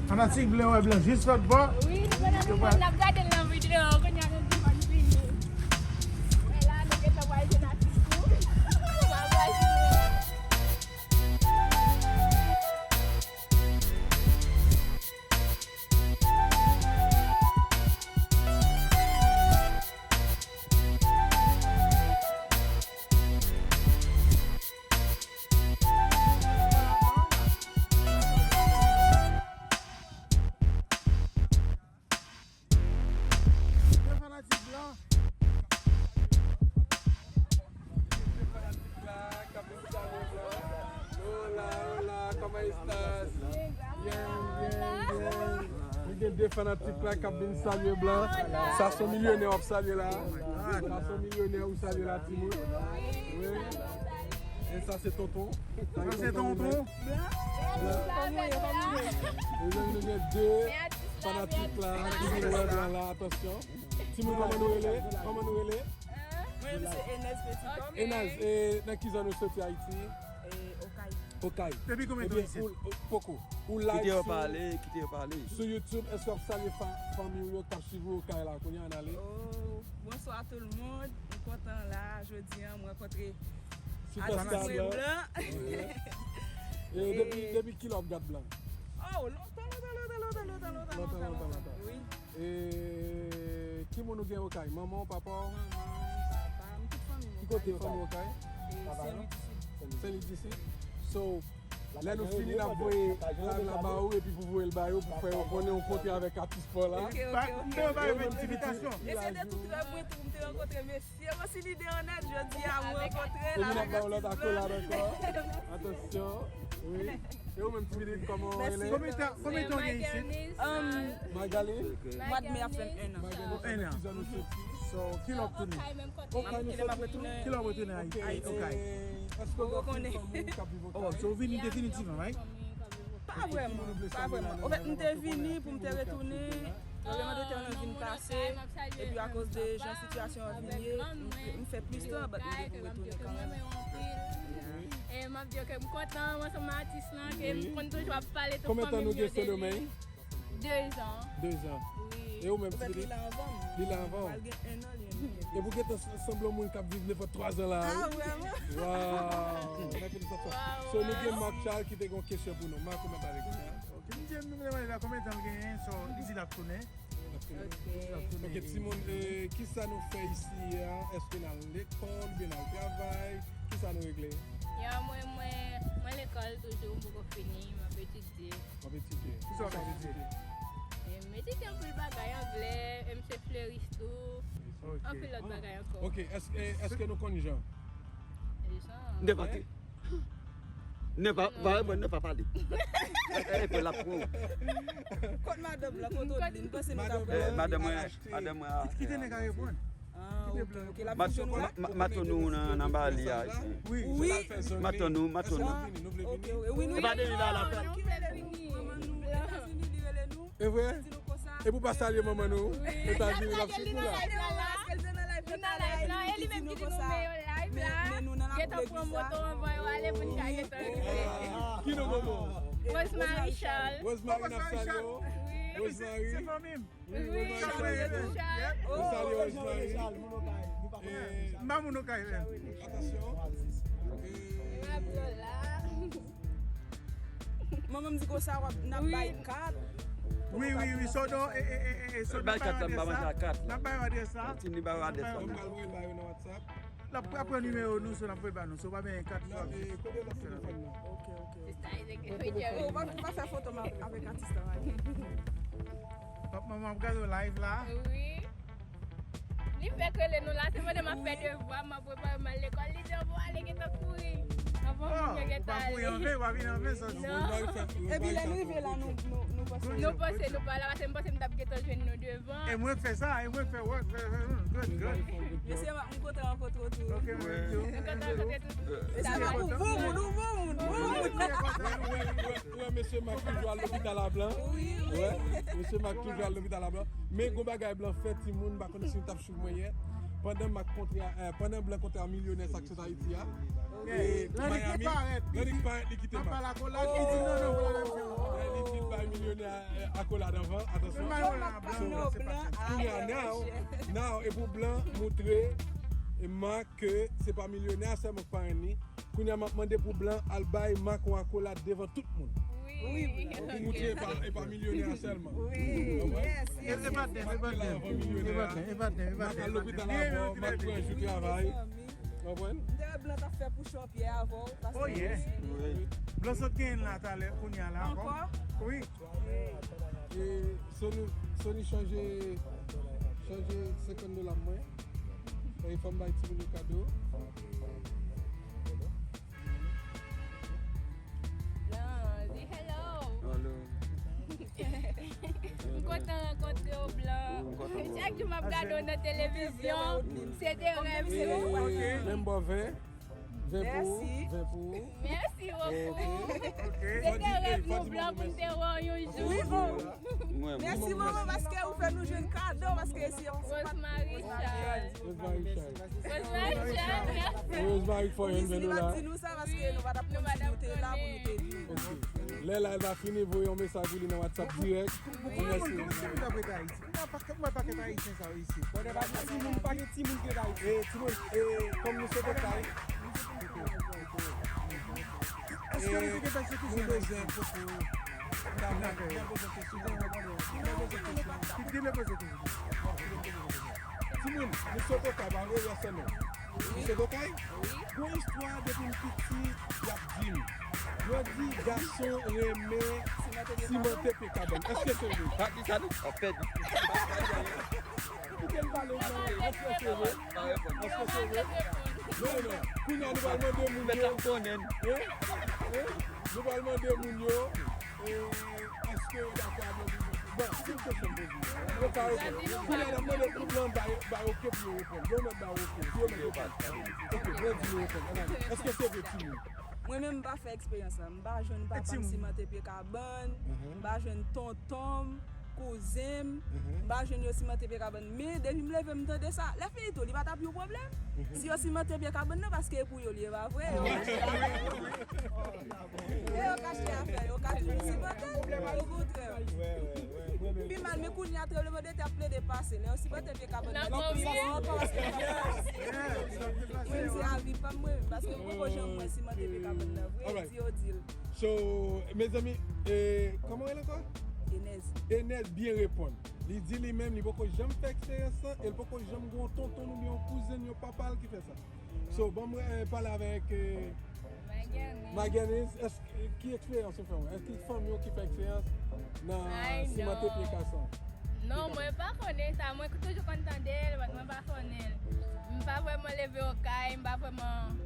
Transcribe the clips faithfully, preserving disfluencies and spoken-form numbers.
Fanatik vle wè Blan jis lòt bò. Wi, nou fanatik Blan, n ap gade l nan videyo, kounye a nou di konn vini. Wè la, nou gentan pral jwenn atis nou. Nou pral jwenn. Fanatik Blan. Fanatik la, k ap vin salye Blan. Hola, hola, ¿cómo estás? Bien, bien, bien. Nou gen de fanatik la k ap vin salye Blan. Sa se yon milyonè w ap salye la. Sa se yon milyonè ou salye la, timoun. Wi. E sa se tonton. Sa se tonton. Blan. Mezanmi, nou gen de fanatik la ki vin wè Blan la. Atansyon. Timoun, kòman nou rele? Kòman nou rele? Mwen menm se Enez Petit Homme. Enez, e, nan ki zòn ou soti Ayiti? E, Okay. Okay. Depi konbyen tan isit? Ou, ou, poko. Ou live sou, kite yo pale, kite yo pale. Sou YouTube, èske w ap salye fa-, fanmi w yo k ap swiv ou Okay la? Kounye a, ann ale. Oh, bonsoir tout le monde. M kontan la, jodi a, m rankontre atis mwen Blan. Wi. E depi, depi kilè w ap gad Blan? Oh, lontan, lontan, lontan. Wi. E ki moun ou gen Okay? Manman w, papa w? Manman m, papa m, tout fanmi m Okay. Ki kote fanmi w Okay? E Sen Lwi di Sid. Sen Lwi di Sid. So, lè nou fini, n ap voye live la ba ou, epi pou voye l ba yo, pou fè yo konnen ou kontre avèk atis pa w la. Ok, ok, ok. Ba yo menm ti envitasyon. E se de tout rèv mwen tou pou m te rankontre mesye Sye Monsini de Onèt, jodi a, mwen rankontre l avèk atis Blan. Epi n ap ba w lòt akolad ankò. Atansyon. Wi. E ou menm, ti pitit, kòman w rele? Konbyen tan, konbyen tan w gen isit? Magalie? Mwa d me ap fè m en an. Magalie, nan ki zòn ou soti? So, kilè w ap tounen? Okay, nou soti. Kilè w ap retounen Ayiti? Okay, Okay. Èske w gen fanmi k ap viv Okay? Oh, so w vini definitivman, right? Pa vrèman, pa vrèman. Anfèt, m te vini pou m te retounen. Yo te mande te nan vin pase, epi akoz de jan sitiyasyon an vin ye, m, m fè plis tan, but m te pou retounen kanmenm. E m ap di yo ke m kontan ansanm ak atis lan, ke m konn toujou ap pale tout fanmi m yo de li. De zan. De zan. Wi. E ou menm, Freddy? Li la anvan m. Li la anvan w. Pral gen en an, li menm. E pou gentan s-, sanble yon moun k ap viv nenpòt twa zan la, wi. Ah, vrèman? Waw! Mèt felitasyon. So, nou gen Marc Charles ki te gen yon kesyon pou nou. Marc, ou mèt pale kounye a. Ok, m di nou mande la konbyen tan l genyen, so, li di l ap tounen. Ok. Ok, timoun, e, kisa nou fè isi a? Èske n al lekòl oubyen n al travay? Kisa nou regle? Ya, mwen, mwen, mwen lekòl toujou, m poko fini, m ap etidye. W ap etidye? Kisa w ap etidye? E, m etidye anpil bagay, anglè, e m se fleris tou. Ok. Anpil lòt bagay ankò. Ok, èske, èske nou konn Jean? Jean. Nèpa te. Nèpa, pa reponn, nèpa pale. E, e, e, l ap pran w. Kot madanm lan, kote w li? M panse nou ta pran. E, madanm mwen, madanm mwen a. Kite nèg la reponn. Ah, ok, ok. L ap fonksyone. Ma-, ma-, maton nou nan, nan Bali a. Wi. Maton nou, maton nou. Ok, ok. Wi, nou. E pa depi la, la fè. Manman nou Etazini, li rele nou. E vre? Di nou konsa. E pou pa salye manman nou Etazini, l ap swiv nou la. Li nan live la, e li menm ki di nou men yo live la. Gentan pran moto anvan yo ale pou n ka gentan rive. Ki non moto? Rosemary Charles. Rosemary, n ap salye w. Wi. Rosemary. Se fanmi m. Wi, Rosemary, salye w. Salye w, Rosemary. M pa moun Okay menm. Atansyon. Manman m di konsa, w ap, n ap bay kat. Wi, wi, wi, so, e, e, e, e, so, n ap bay kat la, m pa manje ak kat la. N ap bay w adrès la. N ap bay w adrès la. N ap bay w adrès la. Mwen pral voye ba yo nan WhatsApp. L ap, ap pran nimewo nou, so, n ap voye ba nou, so, pa benyen kat. Non, e, kote lòt telefòn nan? Ok, ok. Oh, w pa, w pa fè foto m avèk atis la, right? Pap manman ap gade w live la. Wi. Li fèk rele nou la, se pandan m ap fè devwa, m ap prepare m al lekòl, li di, "Anvan w ale, gentan kouri." Anvan moun yo gentan ale. Ou pa kouri anven, ou pa vin anven, sa di. Non. Epi lè n rive la, nou, nou, nou panse. Nou panse, nou pa la, paske m panse m t ap gentan jwenn nou devan. E mwen k fè sa, e mwen k fè wòk, fè, fè, good, good. Mesye, m kontan rankontre w tou. Ok, mwen menm tou. Mwen kontan rankontre tou. Mesye, m ap ou bon moun, ou bon moun, ou bon moun. Ou wè, ou wè, ou wè, ou wè mesye Marc toujou al lopital a Blan? Wi, wi. Ou wè, mesye Marc toujou al lopital a Blan. Men gon bagay Blan fè, timoun, m pa konn si nou t ap swiv mwen yè. Pandan Marc kontre a, eh, pandan Blan kontre a milyonè Success Haiti a, e Miami, lè li parèt, li kite Marc. Li di, "Non, non, Blan ap fè." Lè li Li bay milyonè akolad anvan, atansyon. Kounye a, now, now, e pou blan moutre Mak ke se pa milyonè sèlman k parenn li. Kounye a, m ap mande pou blan al bay Mak yon akolad devan tout moun. Wi, pou moutre e pa, e pa milyonè sèlman. Wi, yes, yes. E pa tnèf, e pa tnèf. E pa tnèf, e pa tnèf. Mak al lopital avè w, Mak pran jou travay. Konprann? M te wè blan t ap fè push up yè avè w. Oh yeah. Blan sot genyen la talè, kounye a la ankò. Wi. E Sony, Sony chanje, chanje senkant dola mwen. E fò m bay timoun yo kado. Blan, di hello. Hello. M kontan rankontre w, Blan. M kontan. Chak jou m ap gade w nan televizyon, se de rèv yo. Menm bò ven. Ven pou ou, ven pou ou. Mèsi bokou. Se te rèv nou, Blan, pou n te wè w yon jou. Mèsi manman, paske ou fè nou jwenn kado, paske se Rosemary Charles. Rosemary Charles. Rosemary Charles, mèsi. Rosemary fò yon ven dola. Li di nou sa paske nou pa t ap konn si nou te la pou nou te vini. Lè live la fini, voye yon mesaj pou li nan WhatsApp dirèk. Mèsi. Mwen pa, mwen pa kèt ayisyen sa yo isit. Timoun, pa gen timoun ki ret ayiti. E timoun, e kòm nou se Bòkay. Èske nou te gen pèsekisyon? Nou bezwen poko. Mwen poze kesyon. Mwen poze kesyon. Ki te mwen poze kesyon. Timoun, nou se Bòkay, ba, wi, yè sèlman. Misye Bòkay? Wi. Gon istwa depi m piti, y ap di m. Yo di gason renmen simante pye kabann. Èske se vre? Pa di sa non. Ap pèdi. Kite m pale non. Èske se vre? Èske se vre? Non, non. Kounye a nou pral mande moun yo. Hein? Hein? Nou pral mande moun yo. E, èske yo dakò avè w? Bon, se yon kesyon m poze. Yo pa reponn. Kounye a n ap mande pou blan bay, bay oke pou yo reponn. Yo mèt bay oke. Si yo mèt reponn. Oke, blan di yo reponn. Ann ale. Èske se vre, timoun? Mwen menm, m pa fè eksperyans la. M pa jwenn papa m simante pye kabann. M pa jwenn tonton m, kouzen m. M pa jwenn yo simante pye kabann. Men depi m leve, m tande sa. Lè fini tou, li pa t ap yon pwoblèm. Si yo simante pye kabann nan, paske e pou yo li ye, pa vre? Yo kache afè yo. E yo kache afè yo, yo ka toujou sipote l. Okontrè. Pi mal, men kounye a, tranblemanntè ap plede pase. Lè yo sipote pye kabann nan, li pi fò ankò paske mwen, se avi pa m, mwen menm, paske m poko janm wè sipote pye kabann nan vre, di yo di l. So, mezanmi, e, kòman w rele ankò? Enèz. Enèz byen reponn. Li di li menm, li poko janm fè eksperyans lan, e l poko janm gen yon tonton l oubyen yon kouzen, yon papa l ki fè sa. So, ban mwen, eh, pale avèk, eh, Maguernis. Maguernis, èske, ki eksperyans ou fè, wè? Èske fanmi w ki fè eksperyans nan simante pye kabann? Non, mwen pa konnen sa. Mwen toujou konn tande l, but mwen pa konnen l. M pa vrèman leve okay, m pa vrèman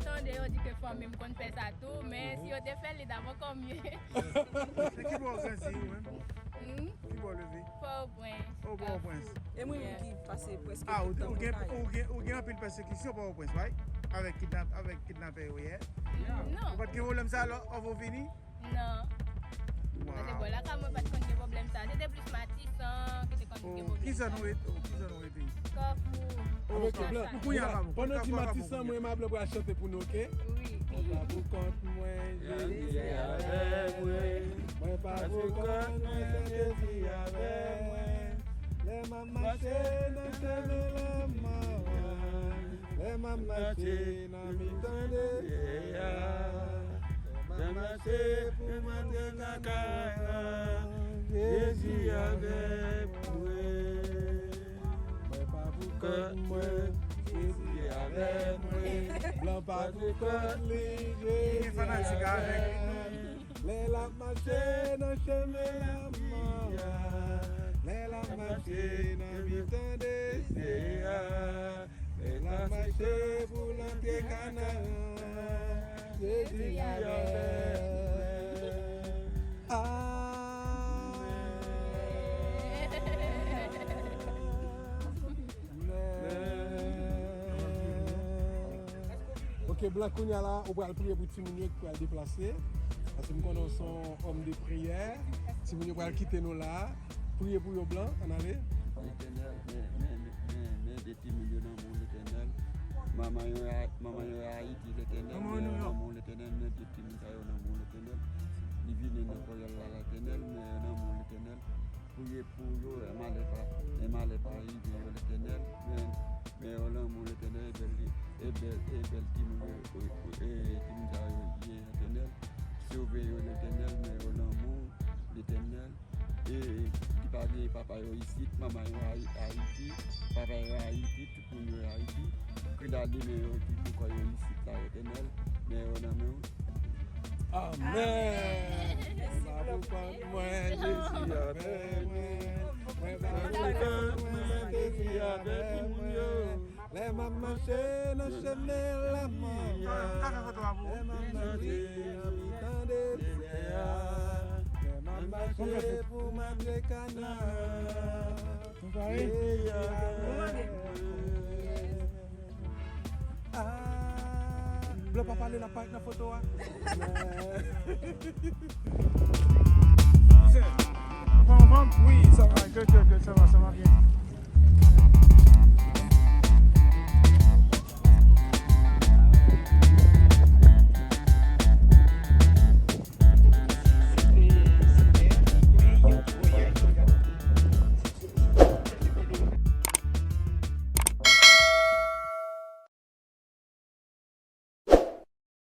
tande yo di ke fanmi m konn fè sa tou, men si yo te fè l, li t ap ankò mye. Se ki bò w grandi, ou menm? Hmm? Ki bò w leve? Pòtoprens. O, Pòtoprens. E mwen menm ki pase prèske tout tan mwen kay. Ah, ou gen, ou gen, ou gen anpil pèsekisyon Pòtoprens, right? Avèk kidnap, avèk kidnapè yo yè? Non. Ou pa t gen pwoblèm sa lè w vini? Non. Paske bò lakay mwen pa t konn gen pwoblèm sa. Se te plis Matisan ki te konn gen pwoblèm sa. Ki zòn ou rete? Ki zòn ou rete? Kafou. Avèk blan. Pandan ti Matisan, mwen, Mablan pral chante pou nou, oke? Wi. Mwen pa pou kont mwen, Jezi avèk mwen. Mwen pa pou kont mwen, Jezi avèk mwen. Lè m ap mache nan chemen lanmò a, lè m ap mache nan mitan dezè a, lè m ap mache pou m antre nan kay la, Jezi avèk mwen. Mwen pa pou kont mwen, Jezi avèk mwen. Blan pa pou kont li, Jezi avèk mwen. Lè l ap mache nan chemen lanmò a, lè l ap mache nan mitan dezè a, lè l ap mache pou l antre Kanaran, Jezi avèk mwen. Amen. Ok, Blan, kounye a la, ou pral priye pou timoun yo ki pral deplase. Paske m konnen w se yon òm de priyè. Timoun yo pral kite nou la. Priye pou yo, Blan, ann ale. Letènèl, men, men, men, men, men de timoun yo nan men w, Letènèl. Manman yo, manman yo Ayiti, Letènèl, men yo nan men w, Letènèl, men de timoun sa yo nan men w, Letènèl. li vini nan kòrèl la, Letènèl, men nan mwen, Letènèl, priye pou yo, e malè pa, e malè pa rive yo, Letènèl, men, men yo nan mwen, Letènèl, e bèl, e bèl, e bèl timoun yo, e, e, timoun sa yo ye, Letènèl, sove yo, Letènèl, men yo nan mwen, Letènèl, e, e, li pa gen papa yo isit, manman yo Ayi-, Ayiti, papa yo Ayiti, tout moun yo Ayiti. Kri la demen yo ki pou kò yo isit la, Letènèl, men yo nan men w. Amèn. Mèsi, pwofèt. Mwen, Jezi avèk mwen. Mwen, Jezi avèk mwen, Jezi avèk mwen. Lè m ap mache nan chemen lanmò a, lè m ap mache nan mitan dezè a, lè m ap mache pou m antre Kanan. Jezi avèk mwen. Ah, Blan pa pale, l ap parèt nan foto a. Kouzen, kòman w? Wi, sa va, good, good, good, sa va, sa va byen.